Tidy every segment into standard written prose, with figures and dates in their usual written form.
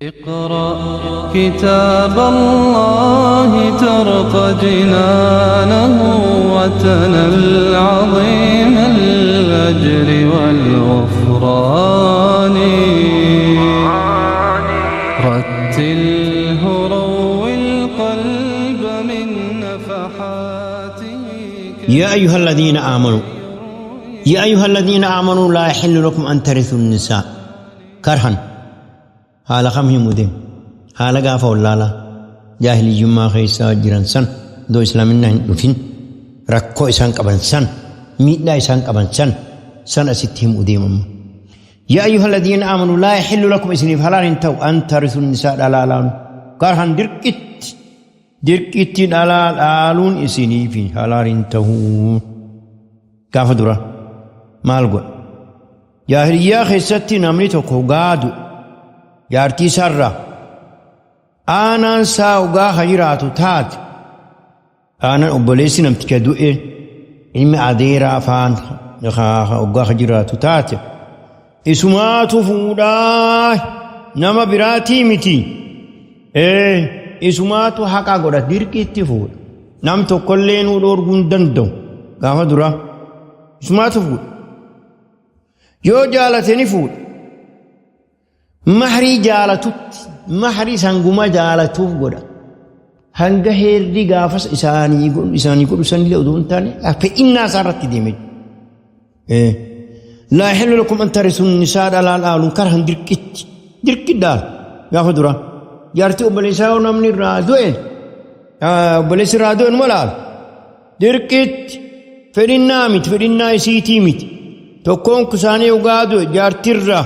اقرأ كتاب الله ترق جنانه وتنل عظيم الأجر والغفران. رتله روي القلب من نفحاته. يا أيها الذين آمنوا، يا أيها الذين آمنوا لا يحل لكم أن ترثوا النساء كرها. Haala kam himu deemu? Haala gaafa wallaalaa jaahiliyyummaa keessa jiran san, odoo islaaminaa hin dhufin, rakkoo isaan qaban san, miidhaa isaan qaban san san asitti himu deemu amma. Yaa ayyuha alladhiina aamanu laa yaxillu lakum, isiniif halaal hin ta'u, an tarisu nisaa, dhalaa laalu, karhan, dirqitti. Dirqitti dhalaa dhaaluun isiniif halaal hin ta'u. Gaafa dura maal godha? Jaahiliyyaa keessatti namni tokko gaadu jaartii isaarraa aanaan isaa ogaa ha jiraatu taate, aanaan obboleessi namticha du'e, ilmi adeeraa afaan ogaa ha jiraatu taate, isumaatu fuudhaa, nama biraatii miti. Ee, isumaatu haqa godha, dirqiitti fuudha. Nam tokkollee nuu dhoorguu hin danda'u. Gaafa duraa isumaatu fuudha. Yoo jaalate ni fuudha. Mahrii jaalatutti, mahrii sanguma jaalatuuf godha. Hanga heerri gaafas isaanii godhu sanillee odoo hin taane, fedhinnaa isaa irratti deeme. Laa yaxillu lakum an tarisu nisaa, dhalaa dhaaluun, karhan, dirqitti. Dirqi dhaala gaafa duraa. Jaartii obboleessaa yoo namni irraa du'e, obboleessi irraa du'e, numa laala. Dirqitti, fedhinnaa miti, fedhinnaa isiitii miti. Tokkoon isaanii dhugaa du'e, jaartirraa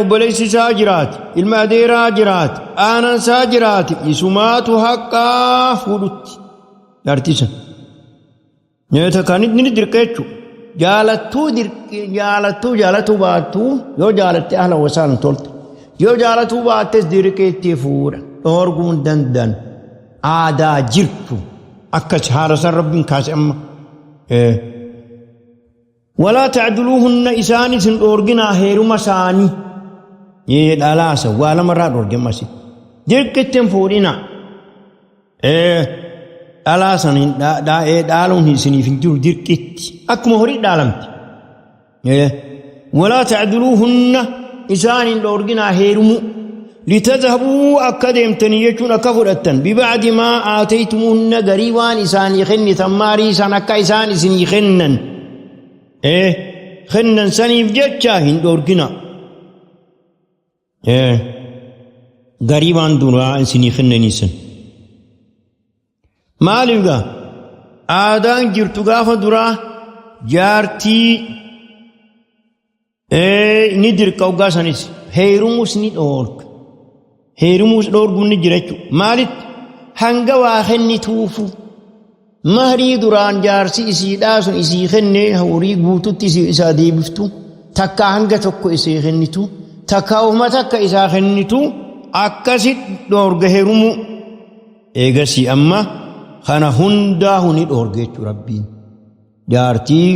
obboleessi isaa jiraate, ilma adeeraa jiraate, aanaan isaa jiraate, isumaatu haqqaa fuudhutti jaartii sana. Nyaata kan inni dirqa jechuudha. Jaalattuu jaalattuu jaalatuu baattuu, yoo jaalatte ahla wasaan tolte. Yoo jaalatuu baattes dirqiitti fuudha. Dhoorguu hin danda'an. Aadaa jirtu akkas haala san Rabbiin kaase amma. Walaa ta'duluuhunna, isaanis hin dhoorginaa heeruma isaanii. Dhalaasa waa lamarraa dhoorge ammas. Dirqitti hin fuudhinaa. Dhalaa san dhaaluun isiniif hin jiru dirqitti. Akkuma horii dhaalamti. Walaa ta'duluuhunna, isaan hin dhoorginaa heerumuu. Litadhabuu, akka deemtanii jechuun akka fudhattan, bibacdi maa aataytumuhunna, garii waan isaanii kennitan, maarii isaan akka isaan isinii kennan. Kennan saniif jecha hin dhoorginaa. Garii waan duraa isinii kennanii san. Maaliif gaa? Aadaan jirtu gaafa duraa jaartii ni dirqa hoggaa sanis heerumuus ni dhoorga. Heerumuus dhoorguun ni jira jechuudha. Maalitti? Hanga waa kennituufu. Mahrii duraan jaarsi isiidhaa sun isii kenne horii guututti isaa deebiftu, takka hanga tokko isii kennitu, takka ofuma takka isaa kennitu, akkasi dhoorga heerumuu. Eegasii amma kana hundaa ni dhoorga jechuudha Rabbiin. Jaartii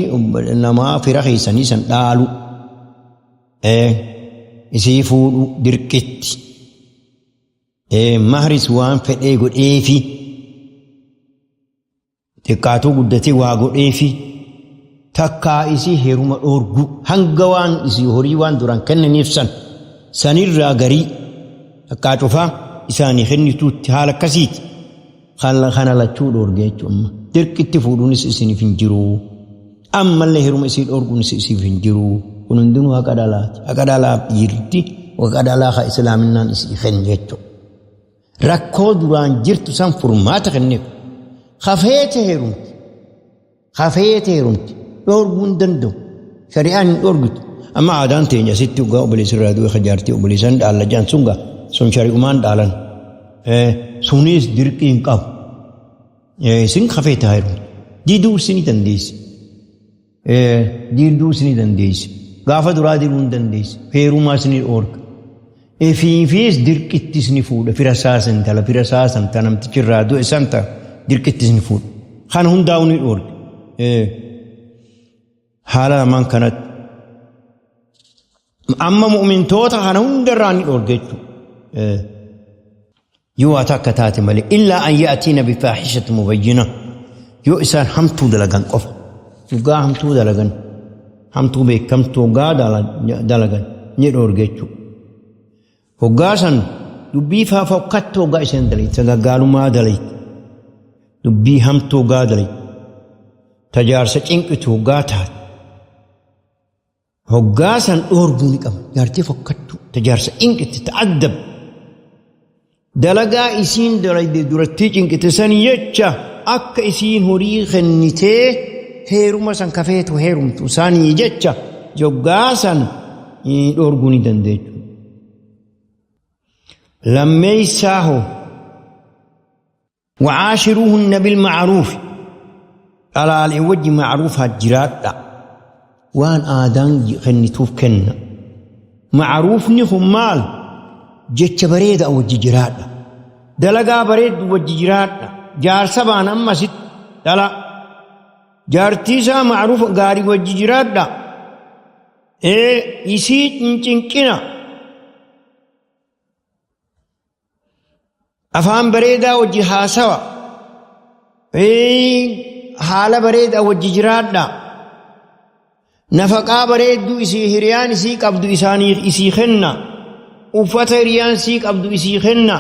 namaa fira keessanii san dhaalu. Isii fuudhu dirqitti. Mahris waan fedhee godheefi, xiqqaatuu guddatee waa godheefi, takkaa isii heeruma dhoorgu, hanga waan isii horii waan duraan kennaniif san sanirraa garii takkaa cufaa isaanii kennituutti, haala akkasiiti. Kana lachuu dhoorge jechuudha amma. Dirqitti fuudhuunis isiniif hin jiru. Ammallee heeruma isii dhoorguunis isiniif hin jiru. Kun hundinuu haqa dhalaati. Haqa dhalaaf dhiirti haqa dhalaa ka islaaminaan isii kennu jechuudha. Rakkoo duraan jirtu san furmaata kenneef. Hafeete heerumti. Hafeete heerumti. Dhoorguu hin danda'u. Shari'aan hin dhoorgitu. Amma aadaan teenya asitti dhugaa obboleessi irraa du'e jaartii obboleessan dhaalla jaan sun gaa sun shari'umaan dhaalan. Sunis dirqii hin qabu. Isin hafeete heerumti. Diduu isin dandeessi. Diduu isin dandeessi. Gaafa duraa diduu hin dandeessi. Heerumaa isin dhoorga. Ifiifis dirqittis ni fuudha. Fira isaa intala fira isaa san ta namtichi irraa du'e san ta dirqittis ni fuudha. Kana hundaa'u ni dhoorga. Haala lamaan kanatti. Amma mu'mintoota kana hundarraa ni dhoorge jechuudha. Yoo waa takka taate malee illaa an ya'tiina bifaaxishati mubayyina yoo isaan hamtuu dalagan qofa dhugaa hamtuu dalagan hamtuu beekamtuu hoggaa dalagan ni dhoorge jechuudha. Hoggaa san dubbii faa fokkattuu hoggaa isaan dalayte sagaggaalummaa dalayte dubbii hamtuu hoggaa dalayte tajaarsa cinqitu hoggaa taate Hoggaa san dhoorguu ni qabna. Jaartii fokkattuu, ta jaarsa cinqite, ta addab. Dalagaa isiin dalayde durattii cinqite san jecha akka isiin horii kennitee heeruma san ka feetu heerumtu sanii jecha hoggaa san dhoorguu ni dandeechu. Lammeessaa hoo Wacaashiruuhunna bilma'aruufi dhalaalee wajji ma'aruufaa jiraadha. Waan aadaan kennituuf kenna. Ma'aruufni kun maal? Jecha bareedaa wajji jiraadha. Dalagaa bareeddu wajji jiraadha. Jaarsa baan amma asitti dhala. Jaartii isaa ma'aruufa gaarii wajji jiraadha. Ee isii hin cinqina. Afaan bareedaa wajji haasawa. Haala bareedaa wajji jiraadha. Nafaqaa bareedduu isii hiriyaan isii qabdu isaanii isii kenna. Uffata hiriyaan sii qabdu isii kenna.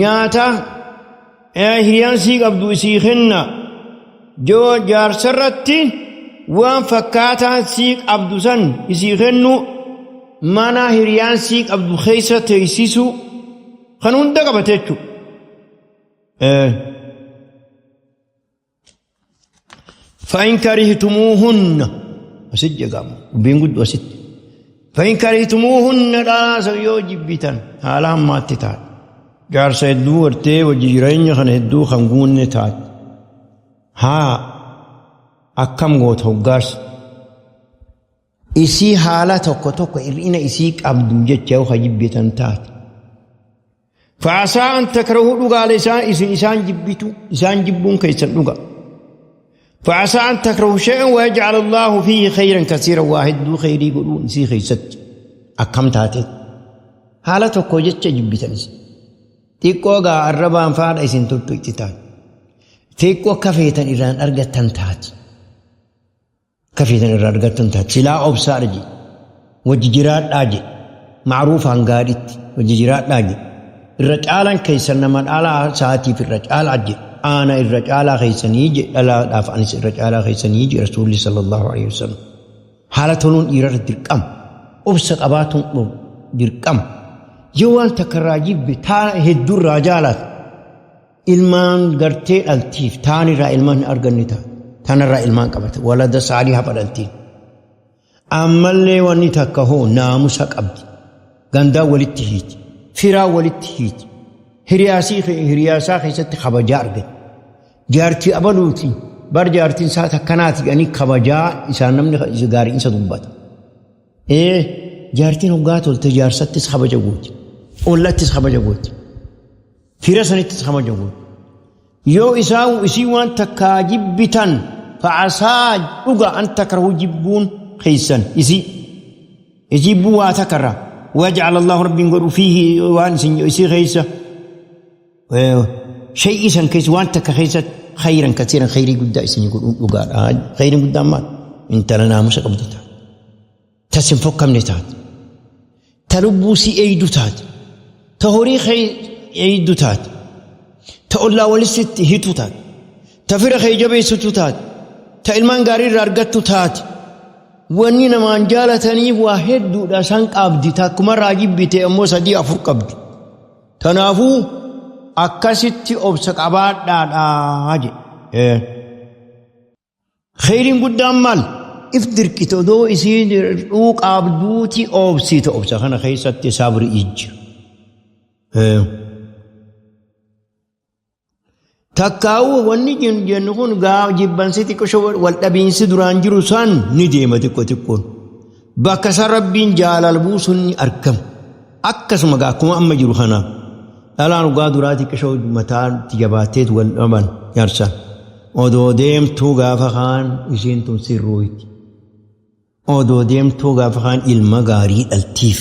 Nyaata hiriyaan sii qabdu isii kenna. Joo jaarsarratti waan fakkaataan sii qabdu san isii kennu mana hiriyaan sii qabdu keessa teessisu kan hunda qabate jechuudha. فإن كرهتموهن أسد جقام بين قد أسد فإن كرهتموهن لا سيو جبتن هالا ما تتات جارس هدو ورتي وجيرين خن هدو خنقون نتات ها أكم قوت هقاس Isii haala tokko tokko hir'ina isii qabdu jecha yoo ka jibbitan taate. Fa'asaa an takrahuu dhugaale isaan isin isaan jibbitu isaan jibbuun keessan dhuga. Fa'asaa an takrahu shay'an wa yaj'al Allahu fiihi khayran kasiiran waa hedduu khayrii godhuun isii keessatti akkam taate. Haala tokko jecha jibbitan isin. Xiqqoo gaa arrabaan faadha isin tuttuqxi taate. Xiqqoo akka feetan irraan argattan taate. Akka feetan irraa argattan taate. Silaa obsaadha jedhe. Wajji jiraadhaa jedhe. Ma'ruufaan gaariitti wajji jiraadhaa jedhe. Irra caalaan keessan nama dhalaa isaatiif irra caalaa jedhe. Aana irra caalaa keessanii jedhe dhalaadhaaf anis irra caalaa keessanii jedhe Rasuulli sallallahu alaihi wasallam. Haala toluun dhiirarra dirqama. Obsa qabaatuun dirqama. Yoo waan takka irraa jibbe taa hedduu irraa jaalata. Ilmaan gartee dhaltiif taan irraa ilmaan hin arganne ta'a. Tanarraa ilmaan qabata. Walada saaliha dhaltiin. Ammallee wanni takka hoo naamusa qabdi. Gandaa walitti hiiti. Firaa walitti hiiti. Hiriyaasaa keessatti kabajaa argate. Jaartii abaluuti. Bar jaartiin isaa takkanaati jedhanii kabajaa isaan namni gaarii isa dubbata. Ee jaartiin hoggaa tolte jaarsattis kabaja gooti. Ollattis kabaja gooti. Fira sanittis kabaja gooti. Yoo isaan isii waan takkaa jibbitan fa'asaa dhuga an takrahu jibbuun keessan isii. Jibbuu waa takkarraa. Waja'ala Allahu rabbiin godhu fiihi waan isin isii keessa. Shay'ii san keessa waan takka keessatti khayran kasiiran khayrii guddaa isinii godhuun dhugaadha. Khayriin guddaan maal? Intala naamusa qabdu taate. Ta sin fokkamne taate. Ta lubbuu si eeydu taate. Ta horii kee eeydu taate. Ta ollaa walitti hitu taate. Ta fira kee jabeessitu taate. Ta ilmaan gaarii irraa argattu taate. Wanni namaan jaalataniif waa hedduudha san qabdi. Takkumarraa jibbite ammoo sadii afur qabdi. Tanaafuu akkasitti obsa qabaadhaadhaa jedhe. Kheyriin guddaan maal? If dirqite odoo isiin dhuu qaabduuti obsite obsa kana keessatti sabri ijji. Takkaa'uu wanni jennu kun gaa jibbansi xiqqisho wal dhabiinsi duraan jiru san ni deema xiqqo xiqqoon. Bakka san rabbiin jaalala buusuun ni argama. Akkasuma gaa akkuma amma jiru kana dhalaan dhugaa duraa xiqqisho mataa itti jabaatteet wal dhaban jaarsa. Odoo deemtuu gaafa kaan isiin tun sirruuyti. Odoo deemtuu gaafa kaan ilma gaarii dhaltiif.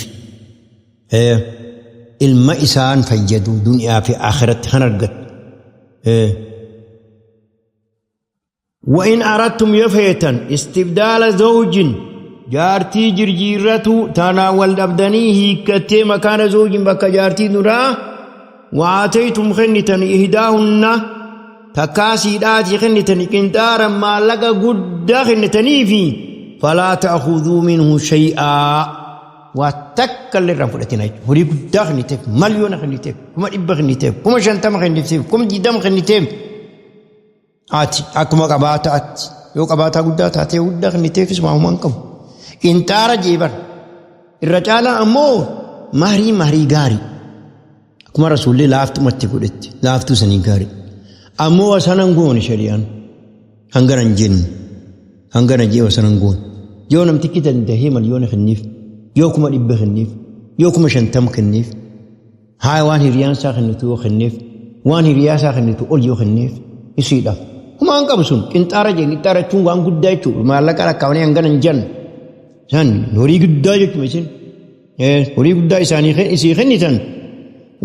Ilma isaan fayyadu duniyaa fi akhiratti kan argatu. وإن أردتم يفيتا استبدال زوج جارتي جرجيرته تناول أبدني هيكتي مكان زوج بك جارتي نرا وآتيتم خنتا إهداهن تكاسي داتي خنتا كنتارا ما لك قد خنتني في فلا تأخذوا منه شيئا واتكل للرفلتنا هري قد خنتف مليون خنتف كما إب خنتف كما شنتم خنتف كما جدم خنتف Ati akkuma qabaataatti yoo qabaataa guddaa taatee guddaa kenniteefis waamuma hin qabu. Qinxaara jeeban irra caalaa ammoo mahrii mahrii gaarii akkuma rasuulli laaftumatti godhetti laaftuu sanii gaarii. Ammoo wasana hin goone shari'aan hangana hin jenne hangana jee wasana hin goone. Yoo namtichi dandahee miliyoona kenniif yoo 100,000 kenniif yoo 50,000 kenniif Haa waan hiriyaan isaa kennitu yoo kenneef, waan hiriyaa isaa kennitu ol yoo kenneef isiidhaaf. Humaa hin qabu sun qinxaara jee qinxaara jechuun waan guddaa jechuudha. Maallaqa lakkaa'anii hangana hin jennu. San horii guddaa jechuudha isin. Horii guddaa isaanii isii kennitan.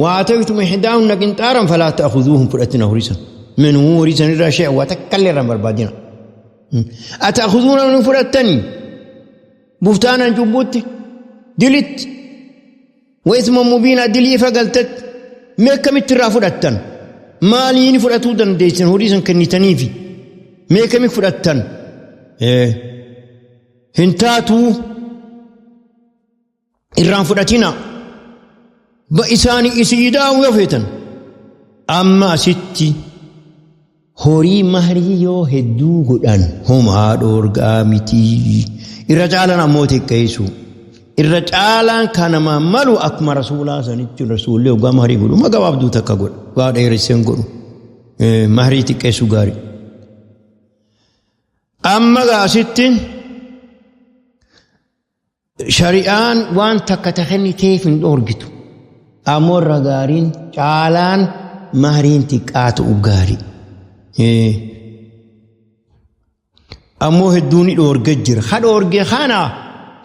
Waa ta'utu ihdaahunna qinxaaran falaa ta'khuduuhum fudhatina horii san. Minuu horii san irraa shay'an waa takka illee irraa hin barbaadina. Ata'khuduuna nu fudhattanii buftaanan cubbuutti dilitti Wa isma mubiina dilii ifa galtetti mee akkamitti irraa fudhattan? Maaliin fudhatuu dandeessan horii san kennitaniifi? Mee akkamitti fudhattan? Hin taatuu irraan fudhatina. Ba isaanii isii daa'uu yoo feetan. Amma asitti Horii mahrii yoo hedduu godhan homaa dhoorgaa miti. Irra caalaan ammoo xiqqeessu. Irra caalaan kan namaa malu akkuma rasuulaa sanitti rasuulli hoggaa mahrii godhu ma gabaabduu takka godha. Waa dheeressee hin godhu. Mahrii xiqqeessu gaarii. Amma asitti Shari'aan waan takka ta kenniteef hin dhoorgitu. Ammoo irra gaariin caalaan mahriin xiqqaa ta'u gaarii. Ammoo hedduu ni dhoorge jira. Ha dhoorge kana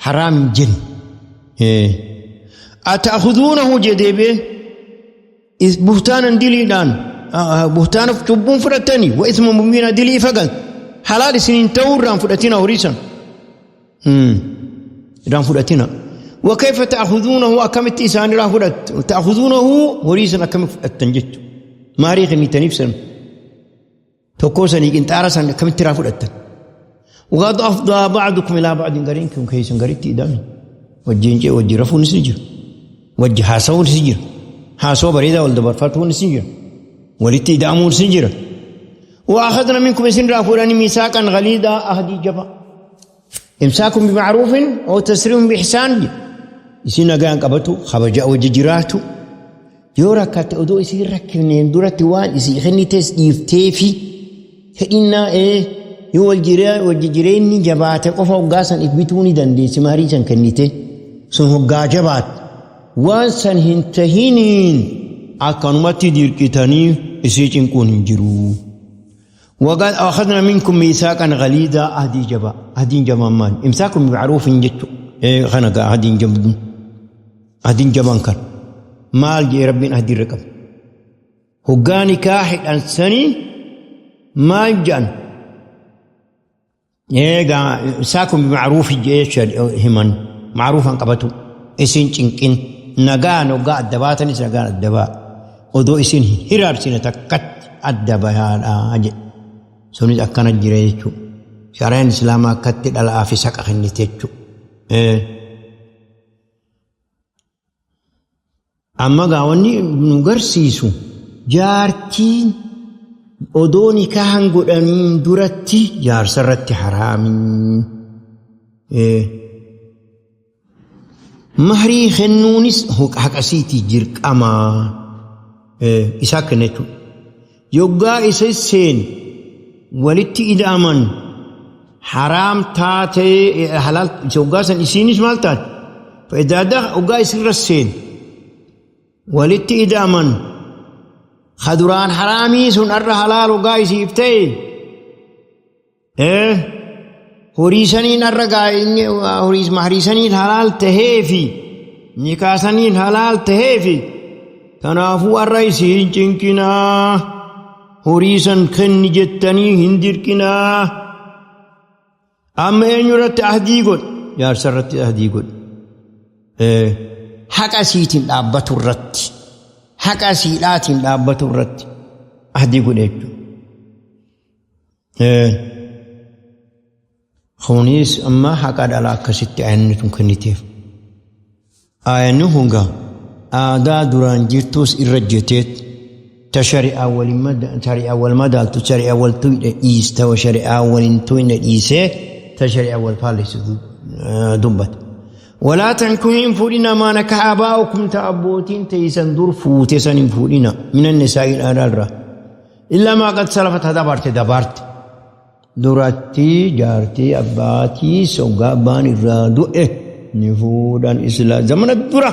haraam hin jenne. Ata'khuduunahu jedhee bee buhtaanan diliidhaan buhtaanaf cubbuun fudhattanii wa isma mubiina dilii ifa gal halaal isiniin ta'uu irraan fudhatina horii san. Irraan fudhatina. Wa kayfa ta'khuduunahu akkamitti isaan irraa fudhattu ta'khuduunahu horii san akkamitti fudhattan jechu. Maarii kennitaniif san. Tokkoo sanii qinxaara san akkamitti irraa fudhattan. Waqad afdaa ba'dukum ilaa ba'din gariin kun keessan garitti idame. Wajjin cee wajjin rafuunis ni jira. Wajji haasawuunis ni jira. Haasawaa bareedaa wal dabarfatuunis ni jira. Walitti ida'amuunis ni jira. Wa akhadna minkum isin irraa fuudhanii miisaaqan galiidaa ahdii jabaa. Imsaakun bima'ruufin oo tasriihun biihsaan isin nagaan qabatu kabajaa wajji jiraatu yoo rakkatte odoo isin rakkifneen duratti waan isii kennites dhiiftee fi fedhinnaa ee yoo wajji jireenyi jabaate qofa hoggaa san if bituu ni dandeessi mahrii san kennite sun hoggaa jabaate waan san hin tahiniin akkanumatti dirqitanii isii cinquun hin jiru. وقد أخذنا منكم ميثاقا غليظا أهدي جبا أهدي جبا مان إمساك بمعروف جتو إيه خنقا أهدي جبا أهدي جبا كان مال جي ربي أهدي الرقم هقاني كاحد أنساني ما جان Eegaa imsaakun bima'ruufi jecha himan ma'ruufan qabatu isin cinqin nagaan hoggaa adda baatanis nagaan adda ba'a odoo isin hin hiraarsine takkatti adda bayaadha jedhe sunis akkana jira jechuudha shari'aan islaamaa akkatti dhala'aa fi saqa kennite jechuudha. Amma gaa wanni nu garsiisu jaartiin odoo nikaahan godhaniin duratti jaarsa irratti haraamii. Mahrii kennuunis haqasiitii jirqamaa isaa kenna jechuudha. Yoggaa isa seen walitti ida'aman haraam taatee halaal hoggaa san isiinis maal taate fa'idaa hoggaa isirra seen walitti ida'aman ka duraan haraamii sun har'a halaal hoggaa isiif ta'e. Horii saniin har'a horii mahrii saniin halaal taheefi nikaa saniin halaal taheefi kanaafuu har'a isiin cinqinaa horii san kenni jettanii hin dirqinaa. Amma eenyu irratti ahdii godhe? Jaarsa irratti ahdii godhe. Haqa isiitiin dhaabbatu irratti haqa isiidhaatiin dhaabbatu irratti ahdii godhe jechuudha. Kunis amma haqa dhalaa akkasitti ayanni tun kenniteef. Aayanni kun gaa aadaa duraan jirtuus irra jeteet ta shari'aa wal madaaltu shari'aa wal tuyne dhiista wa shari'aa wal hin tuyne dhiisee ta shari'aa wal faallessitu dubbata. Walaa tankihuu hin fuudhina maa nakaha abaa'ukum ta abbootiin teeysan dur fuute san hin fuudhina minan nisaa'i dhaadhaarraa. Illaa maa qad salafa ta dabarte dabarte. Duratti jaartii abbaatii soggaa abbaan irraa du'e ni fuudhan isla zamana dura.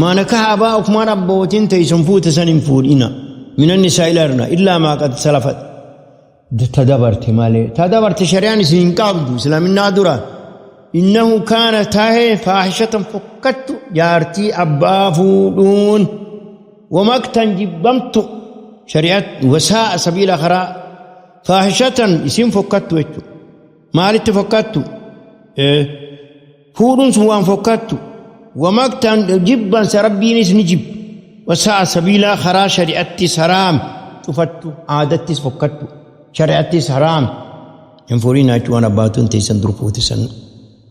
Maa nakaha abaa'ukum waan abbootiin teeysan fuute san hin fuudhina. Minan nisaa'i larna illaa maa qad salafat. Ta dabarte malee. Ta dabarte shari'aan isin hin qabdu islaaminaa dura. Innahu kaana tahee faahishatan fokkattu jaartii abbaa fuudhuun wamaqtan jibbamtu shari'at wasaa'a sabiila karaa faahishatan isin fokkattu jechuudha. Maalitti fokkattu? Fuudhuun sun waan fokkattu. Wamaqtan jibbansa rabbiinis ni jibba. Wasaa'a sabiilaa karaa shari'attis haraam cufattu aadattis fokkattu shari'attis haraam. Hin fuudhinaa jechuun waan abbaatuun teessan dur fuute san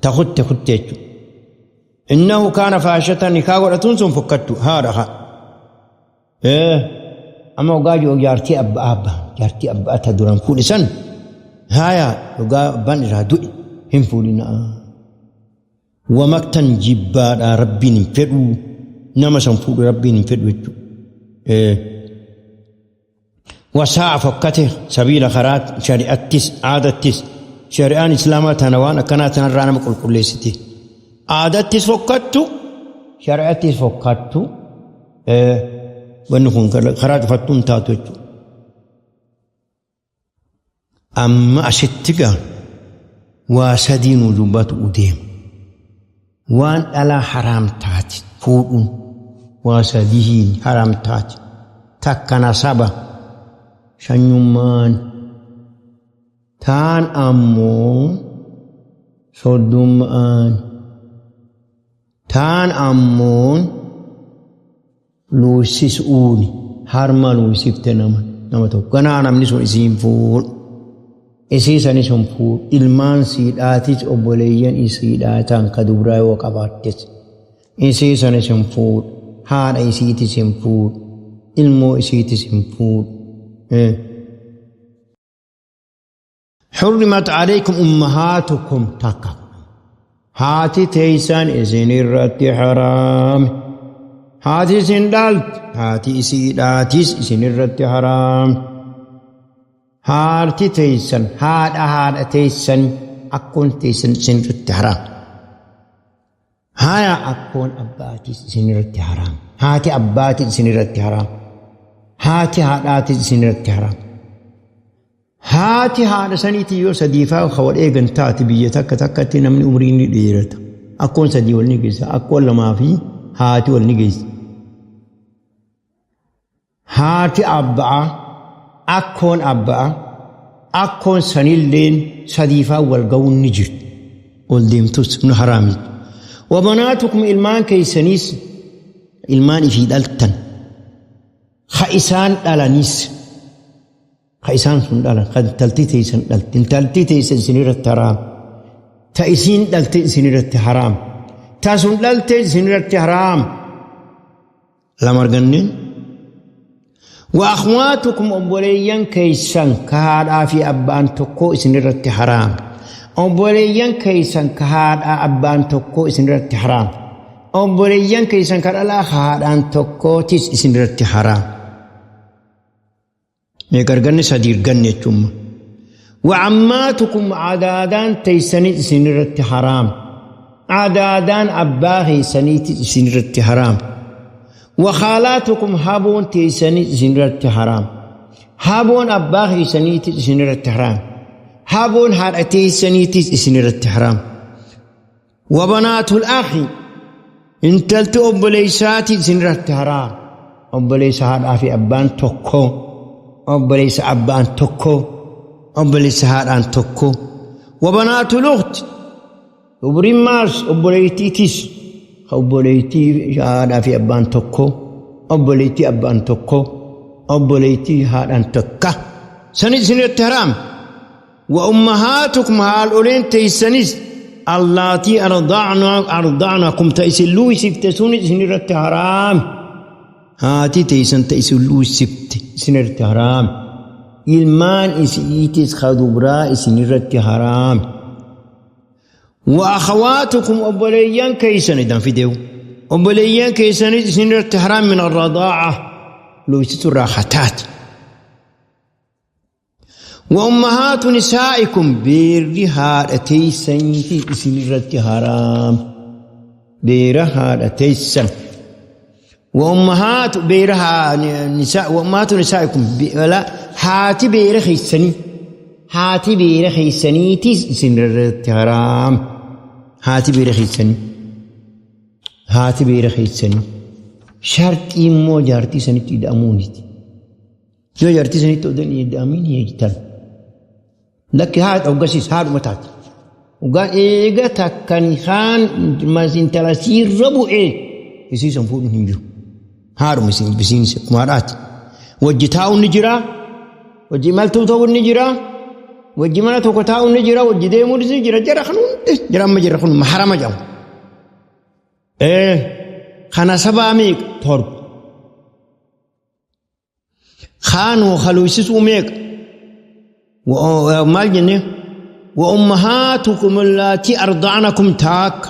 ta kutte kutte jechuudha. Innahu kaana faahishatan nikaa godhatuun sun fokkattu haadha haa. Amma ogaa jiru jaartii abbaa abbaa jaartii abbaa ta duraan fuudhe san haaya ogaa abbaan irraa du'e hin fuudhinaa. Wamaktan jibbaadhaa rabbiin hin fedhuu nama san fuudhu rabbiin hin fedhu jechuudha. Wasaa'a fokkate sabiila karaa shari'attis aadattis shari'aan islaamaa tana waan akkanaa tanarraa nama qulqulleessiti. Aadattis fokkattu shari'attis fokkattu wanni kun karaa cufattuu hin taatu jechuudha. Amma asitti gaa waa sadii nu dubbatu deema. Waan dhalaa haraam taate fuudhuun waa sadihiin haraam taate. Takka nasaba shanyummaan taan ammoo soddummaan taan ammoo luussisuuni harma luussifte nama nama tokko ganaa namni sun isiin fuudhu isii sanis hin fuudhu ilmaan siidhaatis obboleeyyan isiidhaa ta'an ka dubraa yoo qabaattes isii sanis hin fuudhu haadha isiitis hin fuudhu ilmoo isiitis hin fuudhu. Hurrimat alaykum ummahaatukum takka. Haati teeysan isin irratti haraam. Haati isin dhalte haati isiidhaatis isin irratti haraam. Haati teeysan haadha haadha teeysan akkoon teeysan isin irratti haraam. Haaya akkoon abbaatis isin irratti haraam. Haati abbaatis isin irratti haraam. Haati haadhaatis isin irratti haraam. Haati haadha saniitii yoo sadiifaa ka wal eegan taate biyya takka takkatti namni umrii ni dheerata. Akkoon sadii wal ni geessa. Akkoon lamaa fi haati wal ni geessi. Haati abbaa akkoon abbaa akkoon sanilleen sadiifaa wal ga'uun ni jirti. Ol deemtus nu haraami. Wabanaatukum ilmaan keessanis ilmaan ifii dhaltan. Ka isaan dhalanis Ka isaan sun dhalan, ka intalti teessan dhalte, intalti teessan isin irratti haraam. Ta isiin dhalte isin irratti haraam. Ta sun dhalte isin irratti haraam. Lama arganneen. Wa akhwaatukum obboleeyyan keessan ka haadhaa fi abbaan tokkoo isin irratti haraam. Obboleeyyan keessan ka haadhaa abbaan tokkoo isin irratti haraam. Obboleeyyan keessan ka dhalaa ka haadhaan tokkootis isin irratti haraam. Meeqa arganne sadii arganne jechuun. Wa'ammaatukum adaadaan teessanis isin irratti haraam. Adaadaan abbaa keessaniitis isin irratti haraam. Wakhaalaatukum haboon teessanis isin irratti haraam. Haboon abbaa keessaniitis isin irratti haraam. Haboon haadha teessaniitis isin irratti haraam. Wabanaatul akhi intalti obboleessaati isin irratti haraam. Obboleessa haadhaa fi abbaan tokko, obboleessa abbaan tokko, obboleessa haadhaan tokko. Wabanaatul ukhti dubrimmaas obboleettiitis obboleettii haadhaa fi abbaan tokko, obboleettii abbaan tokko, obboleettii haadhaan takka. Sanis isin irratti haraam. Wa ummahaatukum haadholeen teessanis allaatii arda'nakum ta isin luuysifte sunis isin irratti haraam. Haati teessan ta isin luuysifte isin irratti haraam. Ilmaan isiitis ka dubraa isin irratti haraam. Wa akhawaatukum obboleeyyan keeysan idan fideewu. Obboleeyyan keessanis isin irratti haraam min arradaa'a luuysitu irraa hataati. Wa ummahaatu nisaa'ikum beerri haadha teeysaniitis isin irratti haraam. Beera haadha teeysan. Wa ummahaatu beera nisaa wa ummahaatu nisaa'ikum haati beera keeysanii haati beera keeysaniitis isin irratti haraam. Haati beera keeysanii. Haati beera keeysanii. Sharxii immoo jaartii sanitti ida'amuuniti. Yoo jaartii sanitti odoo hin ida'amin hiiktan. Lakki haadha hoggasiis haadhuma taati. Hoggaan eega takkan kaan intala siirra bu'ee isii san fuudhuun hin jiru. Haadhuma isin bisiin akkuma haadhaati. Wajji taa'uun ni jira. Wajji imaltuu ta'uun ni jira. Wajji mana tokko taa'uun ni jira. Wajji deemuun ni jira. Jara kan hundi jira amma jira kun maharama jedhamu. Kana sabaa meeqa torba. Kaanuu haluysisuu meeqa? Maal jenne? Wa ummahaatukum allaatii arda'anakum taakka.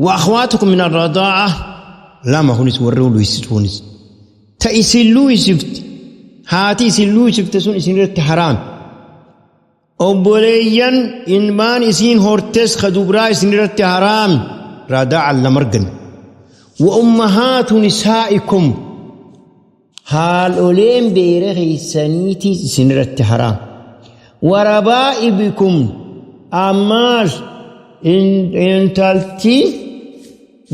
Wa akhwaatukum min arradaa'a lama kunis warri luysisuunis. Ta isin luysifti haati isin luysifte sun isin irratti haraam. Obboleeyyan ilmaan isiin hortes ka dubraa isin irratti haraam radaa'a lama argan. Wa ummahaatu nisaa'ikum haadholeen beera keessaniitis isin irratti haraam. Wa rabaa'ibikum ammaas intalti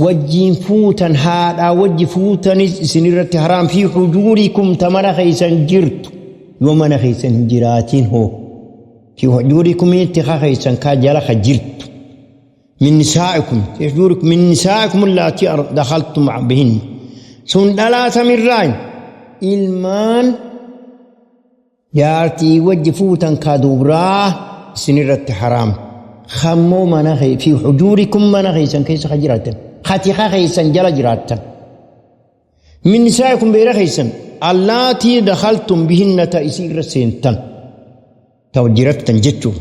wajjiin fuutan haadhaa wajji fuutanis isin irratti haraam fi hujuurikum ta mana keessan jirtu yoo mana keessan hin jiraatin hoo fi hujuurikum tika keessan kaa jala ka jirtu min nisaa'ikum fi hujuurikum min nisaa'ikum allaatii dakhaltum bihin sun dhalaa tamirraan ilmaan Jaartii wajji fuutan ka dubraa isinirratti haraam. Kammoo mana kee fi hujuurikum mana keessan keessa ka jiraattan. Katika keessan jala jiraattan. Min nisaa'ikum beera keessan. Allaatii dakhaltum bihinna ta isiirra seentan. Ta jirattan jechuun.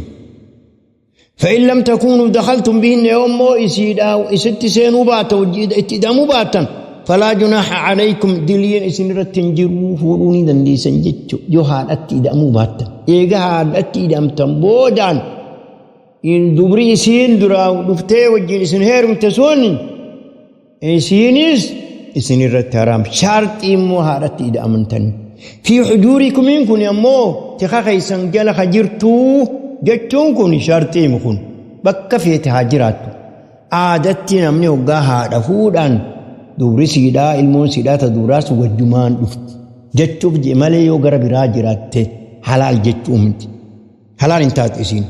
فإن لم تكونوا دخلتم بهن يوم إسيدا إست سينو باتا اتدامو باتا فلا جناح عليكم دلين إسن رتنجروا فوروني دنديسن جتشو يو هاد اتدامو باتا إيغا هاد اتدام تنبودان إن دبري إسين درا دفتي وجين إسن هيرم تسون إسينيس إسن رترام شرط إمو هاد اتدامنتن في حجوركم إن كن يمو تخاخيسن جل خجرتو jechuun kun sharxiimu kun bakka feete haa jiraattu. Aadatti namni hoggaa haadha fuudhaan dubri siidhaa ilmoon siidhaa ta duraas wajjumaan dhufti. Jechuuf jee malee yoo gara biraa jiraatte halaal jechuu miti. Halaal hin taatu isiin.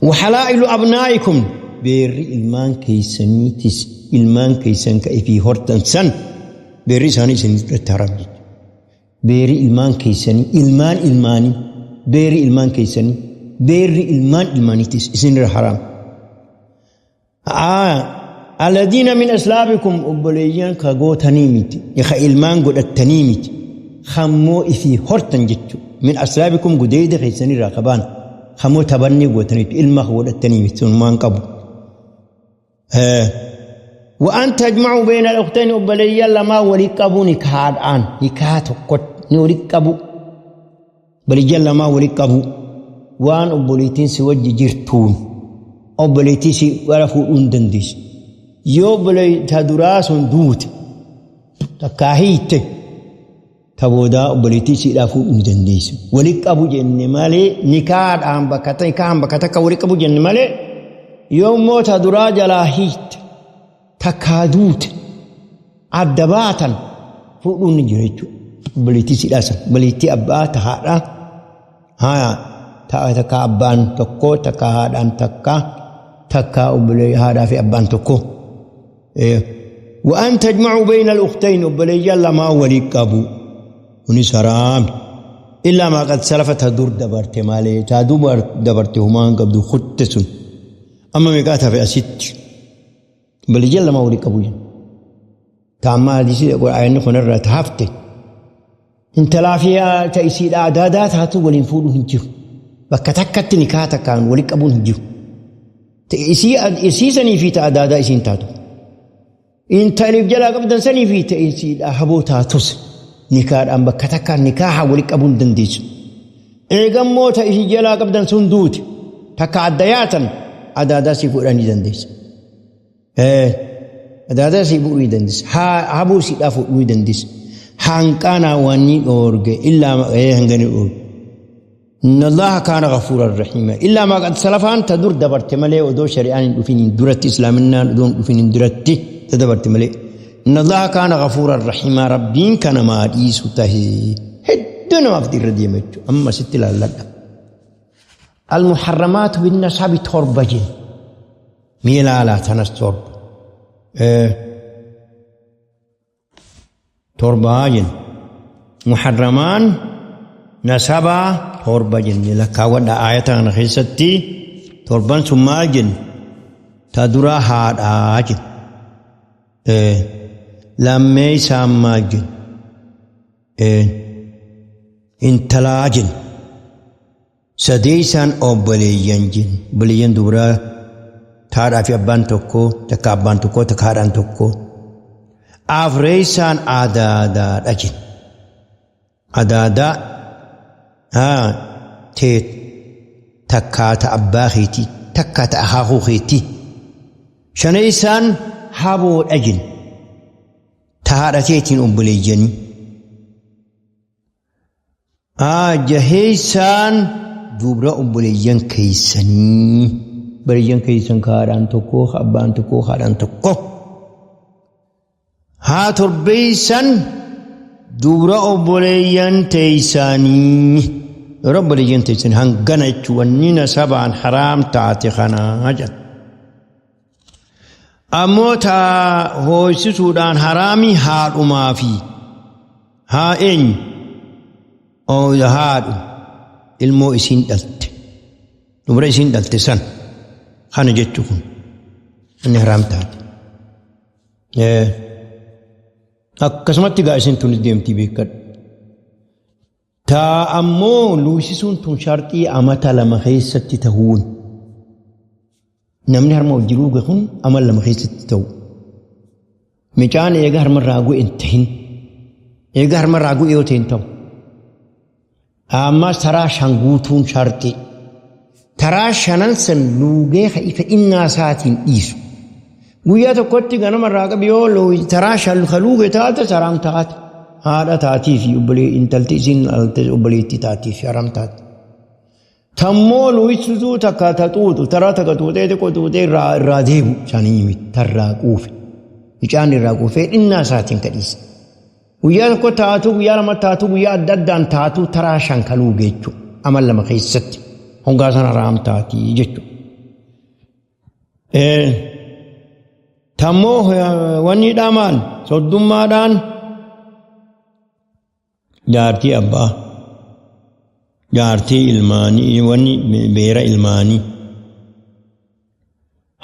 Wahalaa'ilu abnaa'ikum beerri ilmaan keessaniitis ilmaan keessan ka ifii hortan san beerri isaanii isin irratti haram jechuudha. Beerri ilmaan keessanii ilmaan ilmaanii beerri ilmaan keessanii beerri ilmaan ilmaaniitis isin irra haram. Aladiina min aslaabikum obboleeyyan ka gootanii miti ka ilmaan godhattanii miti kammoo ifii hortan jechuudha. Min aslaabikum gudeeda keessanirraa qabaan kammoo tabannii gootaniitu ilma godhattanii miti sunumaan qabu. Wa'an tajma'u beena al-ukhtayn obboleeyyan lamaa walii qabu nikaadhaan nikaa tokkotti ni walii qabu. Obboleeyyan lamaa walii qabu waan obboleettiin si wajji jirtuun obboleettii si gara fuudhuu hin dandeessu. Yoo obboleetta duraa sun duute takkaa hiitte Ta boodaa obboleettii isiidhaa fuudhuu ni dandeessa. Walitti qabu jenne malee nikaadhaan bakka nikahaan bakka takka walitti qabu jenne malee yoommoo ta duraa jalaa hiikte takkaa duute adda baatan fuudhuun ni jira jechuudha. Obboleettii isiidhaa san obboleettii abbaa ta haadhaa haa takka abbaan tokko takka haadhaan takka takka haadhaa fi abbaan tokko. وأن تجمعوا بين الأختين obboleeyyan lamaa walii qabu kunis haraami. إلا ما قد سلف ta dur dabarte malee ta dur dabarte humaan qabdu kutte sun amma meeqaa tafe asitti obboleeyyan lamaa walii qabu jenna. Ta amma hadiisii ayyanni kunirraa ta hafte intalaa fi ta isiidha adaadaa taatu waliin fuudhuu hin jiru. Bakka takkatti nikaa takkaan walii qabuun hin jiru. Isii sanii fi ta adaadaa isiin taatu. Intaliif jalaa qabdan sanii fi ta isiidha haboo taatus nikaadhaan bakka takkaan nikaaha walii qabuu hin dandeessu. Eegammoo ta isii jalaa qabdan sun duute takka adda yaatan adaadaa sii fuudhanii ni dandeessa. Adaadaa sii fuudhuu ni dandeessa. Haboo siidhaa fuudhuu ni dandeessa. Hanqaanaa waan ni dhoorge illaa hangani dhoorge. إن الله كان غفورا رحيما إلا ما قد سلف ان ta dur dabarte malee odoo shari'aan hin dhufin duratti islaaminaan odoo hin dhufin duratti tadabarte malee إن الله كان غفورا رحيما rabbiin kana maa dhiisu tahee hedduu namaaf irra deema jechuudha amma sitti ilaalladha. المحرمات بالنسب torba jenna mee ilaalaa tanas torba torbaa jenna muharramaan nasabaa torba jenne lakkaawwadha aayata kana keessatti torban sun maal jenne ta dura haadhaa jenne lammeessaan maal jenne intalaa jenne sadeessaan obboleeyyan jenne obboleeyyan dubaraa taadhaa fi abbaan tokko takka abbaan tokko takka haadhaan tokko afreessaan adaadaadha jenne adaadaa haa teet takkaa ta abbaa keetii takkaa ta akaakuu keetii shaneessaan haboodha jenne ta haadha teetiin obboleeyyanii jaheessaan dubra obboleeyyan keessanii obboleeyyan keessan ka haadhaan tokko ka abbaan tokko ka haadhaan tokko haa torbeessan dubra obboleeyyan teessanii dubra obboleeyyan teessanii hangana jechuun wanni nasabaan haraam taate kanaa jedha. Ammoo ta hooysisuudhaan haraamii haadhumaa fi haa eenyu haadhu ilmoo isiin dhalte dubra isiin dhalte san kana jechuu kun inni haraam taate. Akkasumatti gaa isin tunis deemtii beekadhu. Ta ammoo luusisuun tun sharxii amata lama keessatti tahuun namni harma wajji luuge kun amala lama keessatti ta'u. Micaan eega harmarraa gu'e hin tahin. Eega harmarraa gu'e yoo ta'e hin ta'u. Ammas taraa shan guutuun sharxii. Taraa shanan san luugee fedhinnaa isaatiin dhiisu. Guyyaa tokkotti ganamarraa qabi yoo taraa shan ka luuge taate haraam taate. Haadha taatii fi intalti isiin obboleettii taatii fi haraam taate. Tammoo luuyisituu takka ta xuuxu taraa takka xuuxee xiqqoo xuuxee irraa deebu sanii miti tarraa quufe. Icaan irraa quufee dhinnaa isaatiin ka dhiise. Guyyaa tokko taatu guyyaa lama taatu guyyaa adda addaan taatu taraa shan ka luuge jechuudha. Amal lama keessatti hongaa sana haraam taatii jechuudha. Tammoo wanni maal soddummaadhaan jaartii abbaa jaartii ilmaanii wanni beera ilmaanii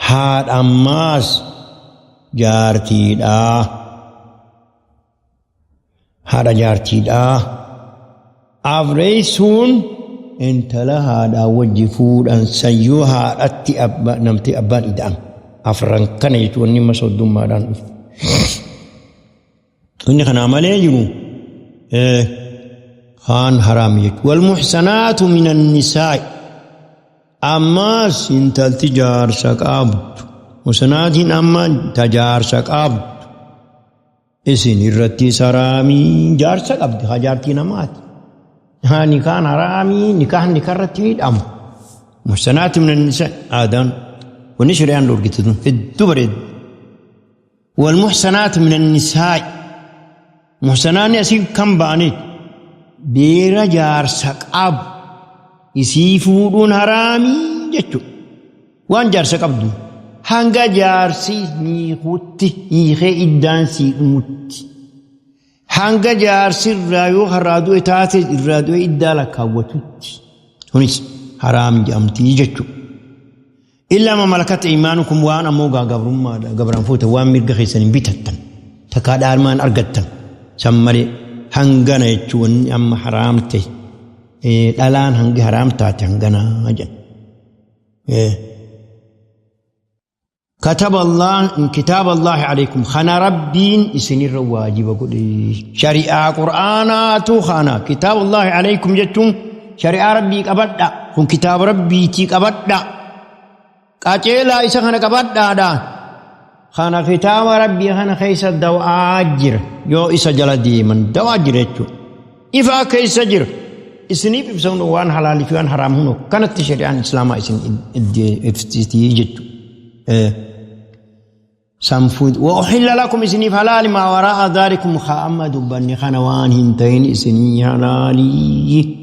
haadha ammaas jaartiidhaa haadha jaartiidhaa afreessuun intala haadhaa wajji fuudhan sayyuu haadhatti namti abbaan ida'an afran kana jechuun wanni amma soddummaadhaan dhufu. Inni kanaa malee jiru kaan haraam jechuudha. والمحصنات من النساء ammaas intalti jaarsa qabdu muhsanaatiin amma ta jaarsa qabdu. Isin irrattis haraamii jaarsa qabdi haa jaartii namaati. Haa nikaan haraamii nikaahni nikarratti hidhamu. Muhsanaati min nisa aadaan wanni shari'aan dhorgite tun hedduu bareeddu. Wal muhsanaati min nisaa'i. Muhsanaanni asii kan ba'anii beera jaarsa qabu isii fuudhuun haraamii jechuudha. Waan jaarsa qabdu hanga jaarsi hiikutti hiikee iddaan sii dhumutti. Hanga jaarsi irraa yoo har'aa du'e taate irraa du'e iddaa lakkaawwatutti. Kunis haraam jedhamti jechuudha. Illaa ma malakat aymaanukum waan ammoo gaa gabrummaadha gabraan fuute waan mirga keessan hin bitattan takkaa dhaalmaan argattan san malee hangana jechuun wanni amma haraam ta'e dhalaan hangi haraam taate hangana jedha. كتب الله كتاب الله عليكم خنا ربين إسنير واجب قولي شريعة قرآنات خنا كتاب الله عليكم جتون شريعة ربي قبضة كن كتاب ربي تي قبضة قاتلا إسا خنا قبضة دا خنا كتاب ربي خنا خيس الدواء أجر يو إسا جل ديمن دواء أجر إفا كيس أجر إسنيف إبسون وان حلال في وان حرام هنو كانت شريعة الإسلام إسن إفتي جتو سنفود وأحل لكم إسني فلال ما وراء ذلكم خام دبني خنوان هنتين إسني حلالي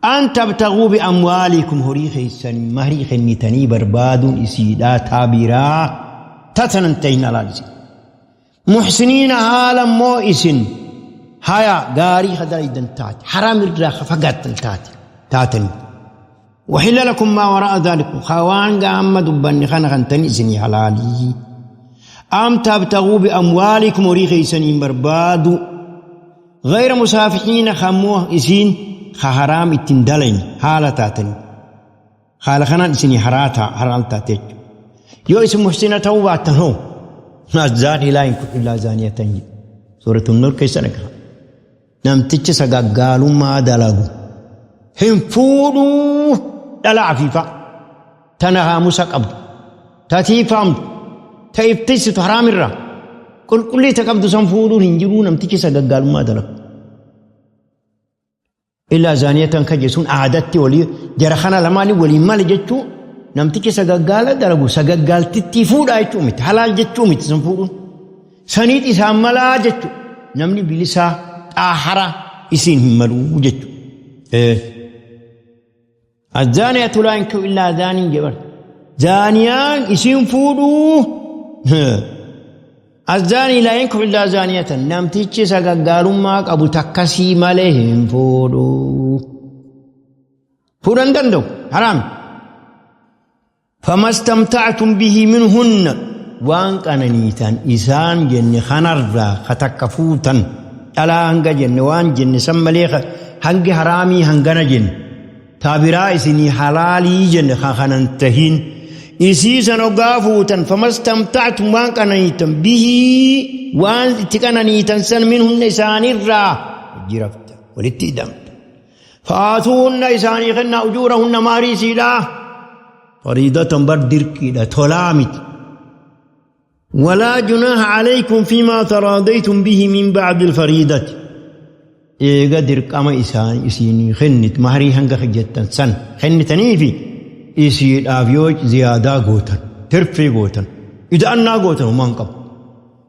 أن تبتغوا بأموالكم هري خيسن مهري خنتني برباد إسيدا تابرا تتننتين لالسي محسنين هالا مو إسن هيا غاري خدر تات حرام الراخ فقط تات تاتني وحل لكم ما وراء ذلك خوان قام دبني خنا خنتني إسني حلالي أم تبتغوا بأموالكم وريخ إسنين بربادو غير مسافحين خموه إسين خحرام التندلين حالة تاتني خالة خنان إسني حراتا حرالتا تيج يو اسم محسنة توبة تنو الزاني لا ينكح إلا زانية تنجي سورة النور كيسنك نمتج سقاقالو ما دلقو هم فودو دلا عفيفة تنها مسقب تاتيفام تيفتس حرام الرا كل كل تقبض سنفودو هنجرو نمتج سقاقالو ما دلقو إلا زانية كجسون عادتي ولي جرخنا لماني ولي مال جتشو نمتك سقاقالة درقو سقاقال تتفود آيتو مت حلال جتشو مت سنفودو سنيت إسام ملا جتشو نمني بلسا آحرا إسين همالو جتشو إيه. الزانية لا ينكو إلا زاني جبر زانيان إسين فودو الزاني لا ينكح إلا زانية نمتيتش سقاقالو أبو تكسي مالهم فودو فودن دندو حرام فما استمتعتم به منهن وان كاننيتان إسان جن خنرا ختكفوتا ألا هنگا جن وان جن سماليخ هنگ حرامي هنگنا جن تابرا إسني حلالي جن خننتهين إسيسا نقافوتا فما استمتعتم وان كاننيتان به وان تكاننيتان سن منهن إسان الرا جرفت ولتدمت فآتوهن إساني خنا أجورهن ماريسي لا فريضة بردركي لا تلامت ولا جناح عليكم فيما تراضيتم به من بعد الفريضة إيغا درك أما إسان إسيني خنت مهري هنگا خجتن سن خنتني في إسيد آفيوج زيادة غوتن ترفي غوتن إذا أنا غوتن وما انقب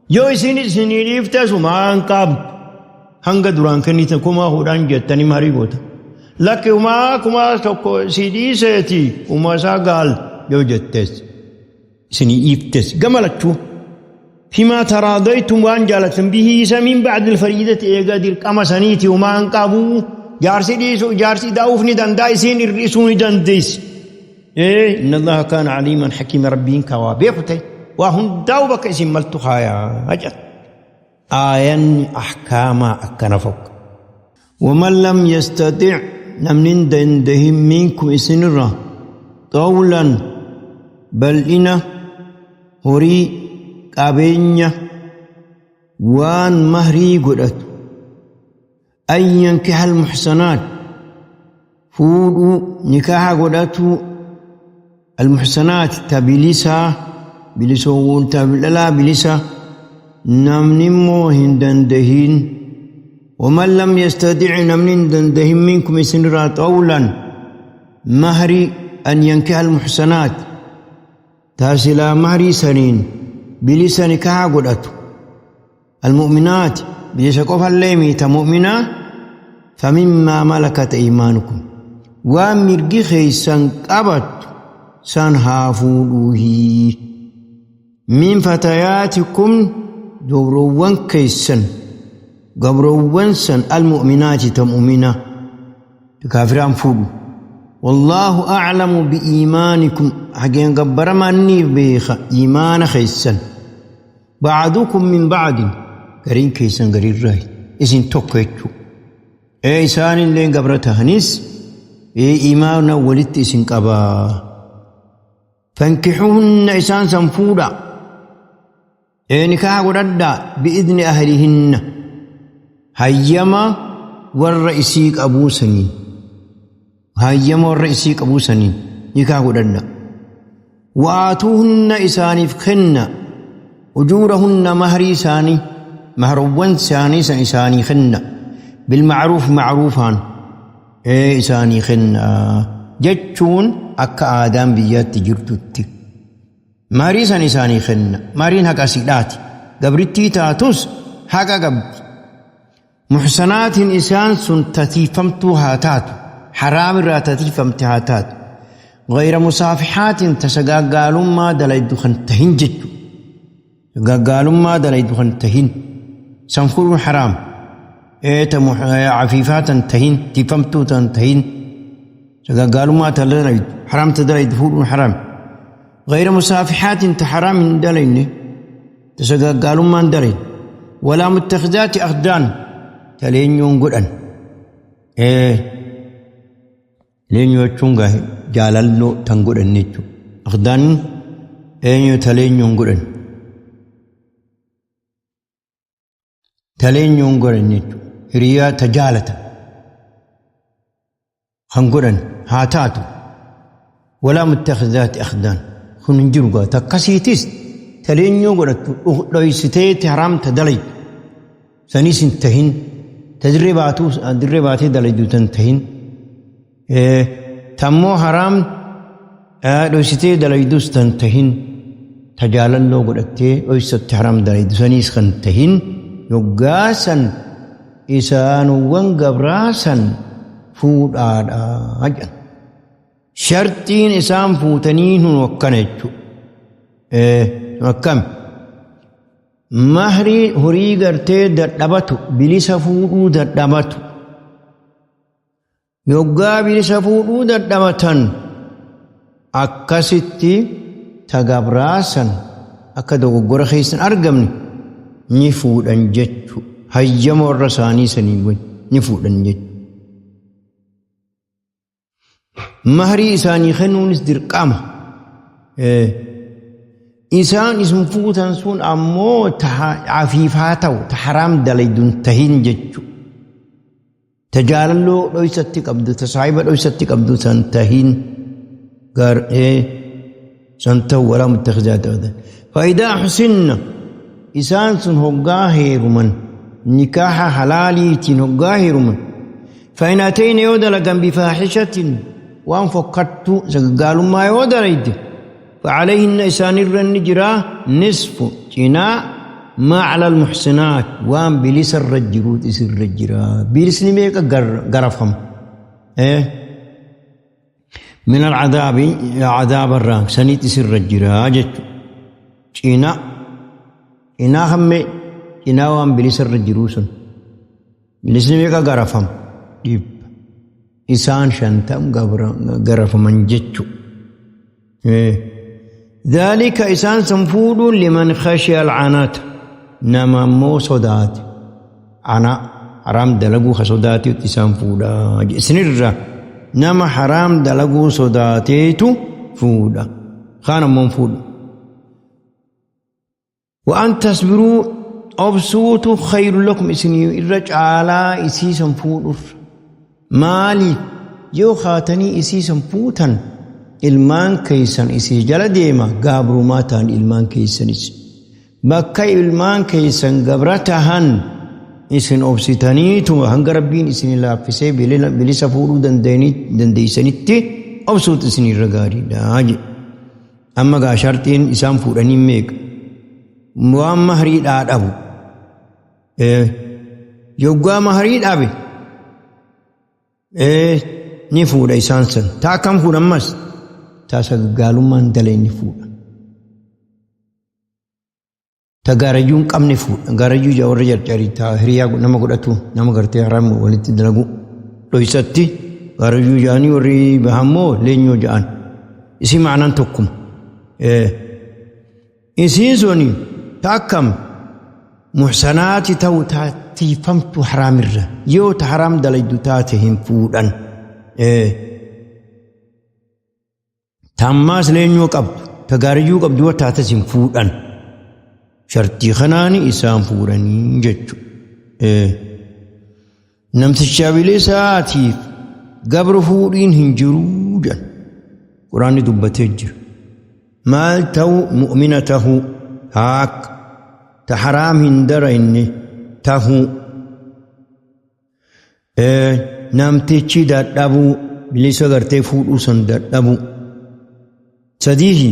يو إسيني إسيني ريفتس وما انقب هنگا دران خنتن كما هوران جتني مهري غوتن لك وما كما توكو سيدي سيتي وما ساقال يو جتس إسيني إفتس قملتشو فيما تراضيتم وان جالتم به من بعد الفريدة إيغا دير كما سنيتي وما انقبو جارسي ديسو جارسي داوفني دندا إسين الرئيسوني دنديس إيه إن الله كان عليما حكيما ربين كوابيقتي وهم داوبك إسين ملتخايا أجل آيان أحكاما أكنفك ومن لم يستطع نمنين دندهم منكم إسين الرا طولا بل إنا هري قابينيا وان مهري قدت أن ينكح المحصنات فودو نكاح قدتو المحصنات تبلسا بلسون تبللا بلسا Namni immoo hin dandahin. ومن لم يستطع namni hin dandahin منكم isinirraa طولا mahrii أن ينكح المحصنات taasilaa mahrii saniin bilisa nikaha godhatu المؤمنات bilisa qofallee miita mu'minaa فمما ملكت أيمانكم waan mirgi keeysan qabattu san haa fuudhuuhii من فتياتكم dubrowwan keeysan gabroowwan san المؤمنات ta mu'mina kaafiraan fuudhu. والله أعلم بإيمانكم hageen gabbaramanni beeka iimaana keeysan. بعضكم من بعض gariin keeysan gariirraa isin tokko jechuu. Ee isaanillee gabra tahanis ee iimaana walitti isin qabaa. فانكحوهن isaan san fuudha. Ee nikaa godhadhaa بإذن أهلهن hayyama warra isii qabuu saniin hayyama warra isii qabuu saniin nikaa godhadha. وآتوهن isaaniif kenna أجورهن mahrii isaanii mahrowwan isaanii san isaanii kenna بالمعروف macruufaan ee isaanii kenna jechuun akka aadaan biyyaatti jirtutti mahrii san isaanii kenna. Mahriin haqa sidhaati, gabrittii taatus haqa qabdi. Muxsanaatiin isaan sun tatiifamtuu haa taatu, haraam irraa tatiifamte haa taatu, غير مسافحات tasagaggaalummaa dalaydu kan tahin jechu, gaggaalummaa dalaydu kan tahin san fuudhuun haraam. Eeta cafiifaa tan tahin, tiifamtuu tan tahin, sagaggaalummaa ta dalaydu haraam ta dalaydu fuudhuun haraam. غير مسافحات ta haraam hin dalayne, tasagaggaalummaa hin dalayn. ولا متخذات أخدان taleenyoon godhan. Leenyoo jechuun jaalalloo tan godhan jechuudha. أخدان eenyu taleenyoon godhan. Taleenyoon godhan jechuudha. Hiriyaa ta jaalatan. Kan godhan haa taatu. ولا متخذات أخدان. Kun hin jiru gaa takkasiitis taleenyoo godhattu dhoysiteeti haraam ta dalaytu. Sanis hin tahin. Ta dirree baatuu dirree baatee dalaydu tan tahin. Tammoo haraam dhoysitee dalaydus tan tahin. Ta jaalalloo godhattee dhoysatti haraam dalaydu saniis kan tahin. Yoggaa san isaanuwwan gabraa san fuudhaadha jedhan. Sharxiin isaan fuutanii hun akkana jechuudha. Akkami? Mahrii horii gartee dadhabatu, bilisa fuudhuu dadhabatu. Yoggaa bilisa fuudhuu dadhabatan akkasitti ta gabraa san akka dogoggora keessan argamne ni fuudhan jechu. Hayyama warra isaanii sanii ni fuudhan jechu. Mahrii isaanii kennuunis dirqama. Isaan isin fuutan sun ammoo ta afiifaa ta'u, ta haraam dalaydu hin tahin jechu. Ta jaalalloo dhoysatti qabdu, ta saahiba dhoysatti qabdu san tahin. San ta'u ولا متخذات أخدان. فإذا أحصن isaan sun hoggaa heeruman nikaaha halaaliitiin hoggaa heeruman. فإن أتين yoo dalagan بفاحشة waan fokkattu sagaggaalummaa yoo dalayde فعليهن isaanirra ni jira نصف cinaa ما على المحصنات waan bilisa irra jiruut isirra jira. Bilisni meeqa garafama? من العذاب cadaaba irraa saniit isirra jira jechu. Cinaa cinaa hammee cinaa waan bilisa irra jiruu sun. Bilisni meeqa garafama? 100. Isaan 50 garafaman jechu. ذلك isaan san fuudhuun لمن خشي العنت nama ammoo sodaate. Anaa haraam dalaguu ka sodaateetu isaan fuudhaa isinirra nama haraam dalaguu sodaateetu fuudha. Kaan ammoo hin fuudhu. وأن تصبروا obsuutu خير لكم isinii irra caalaa isii san fuudhurra. Maaliif yoo kaatanii isii san fuutan ilmaan keeysan isii jala deema gaabrumaa ta'an ilmaan keeysanis. Bakka ilmaan keessan gabra tahan isin obsitaniituma hanga Rabbiin isin laaffisee bilisa fuudhuu dandeeysanitti obsuutu isin irra gaariidha jedhe. Amma gaa sharxiin isaan fuudhanii meeqa? Waan mahriidhaa dhabu. Yoggaa mahrii dhabe ni fuudha isaan san. Taa akkam fuudha ammas? Taa sagaggaalummaan dalee ni fuudha. Ta gaarayyuu hin qabne fuudha. Gaarayyuu jaa warra jarjarii ta hiriyaa nama godhatu nama gartee haraam walitti dalagu dhoysatti gaarayyuu jaanii warri bahammoo leenyoo ja'an. Isii ma'anaan tokkuma. Isiin suni ta akkam muhsanaati ta'u ta tiifamtu haraamirra yoo ta haraam dalaydu taate hin fuudhan. Ta ammaas leenyoo qabdu ta gaariyyuu qabdu yoo taates hin fuudhan. Shartii kanaani isaan fuudhanii jechu. Namticha bilisaatiif gabra fuudhiin hin jiruu jedhan. Quraanni dubbatee jira. Maal ta'u mu'mina tahuu haak ta haraam hin darayne tahuu. Namtichi dadhabuu bilisa gartee fuudhuu san dadhabuu. Sadiihi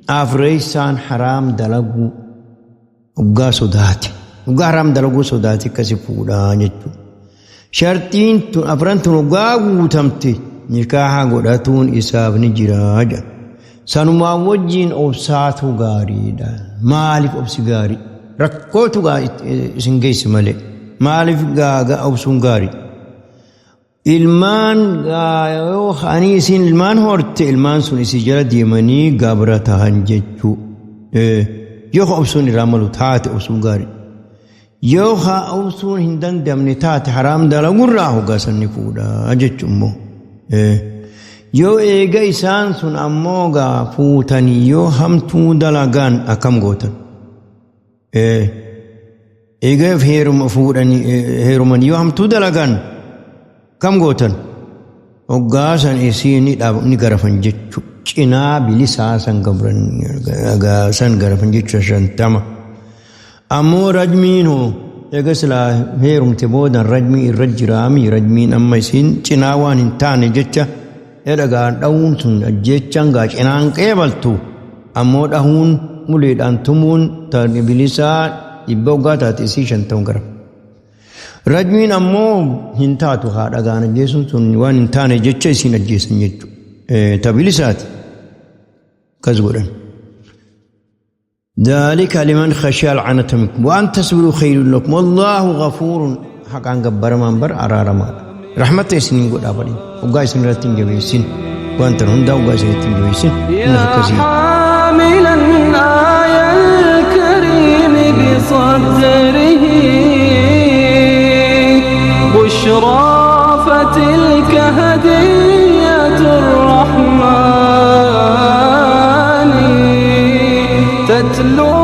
afreessaan haraam dalaguu dhugaa sodaate. Dhugaa haraam dalaguu sodaate akkasi fuudhaa jechuudha. Sharxiin tun afran tun dhugaa guutamte nikaaha godhatuun isaaf ni jira jedha. Sanumaan wajjiin obsaatu gaariidha. Maaliif obsi gaarii? Rakkootu isin geessi malee. Maaliif obsuun gaarii? Ilmaan yoo ani isin ilmaan horte ilmaan sun isii jala deemanii gabra tahan jechuu. Yoo obsuun irraa malu taate obsuun gaarii. Yoo obsuun hin dandamne taate haraam dalagurraa hoggaa sanni fuudhaa jechuu immoo. Yoo eega isaan sun ammoo gaa fuutanii yoo hamtuu dalagaan akkam gootan? Eega heeruma fuudhanii heeruman yoo hamtuu dalagan kam gootan? Hoggaa san isii ni garafan jechu. Cinaa bilisaa san gabran san garafan jechu 50. Ammoo rajmiin hoo eega silaa heerumte boodan rajmii irra jiraami rajmiin amma isiin cinaa waan hin taane jecha dhagaa dha'uun sun ajjeechaan gaa cinaan qeebaltu ammoo dhahuun uleedhaan tumuun ta bilisaa 100 hoggaa taate isii 50 gara. Rajmiin ammoo hin taatu haa dhagaan ajjeesuun sun waan hin taane jecha isiin ajjeesan jechuudha. Ta bilisaati. Akkas godhan. ذلك لمن خشي العنة منكم وأن تصبروا خير لكم والله غفور حقا جبر من بر أرارما رحمة سنين قد أبدي وقاي سن رتين جبيسين وأنت هندا وقاي سن رتين جبيسين يا حاملا آية الكريم بصدره بشرى فتلك هدية الرحمن تتلو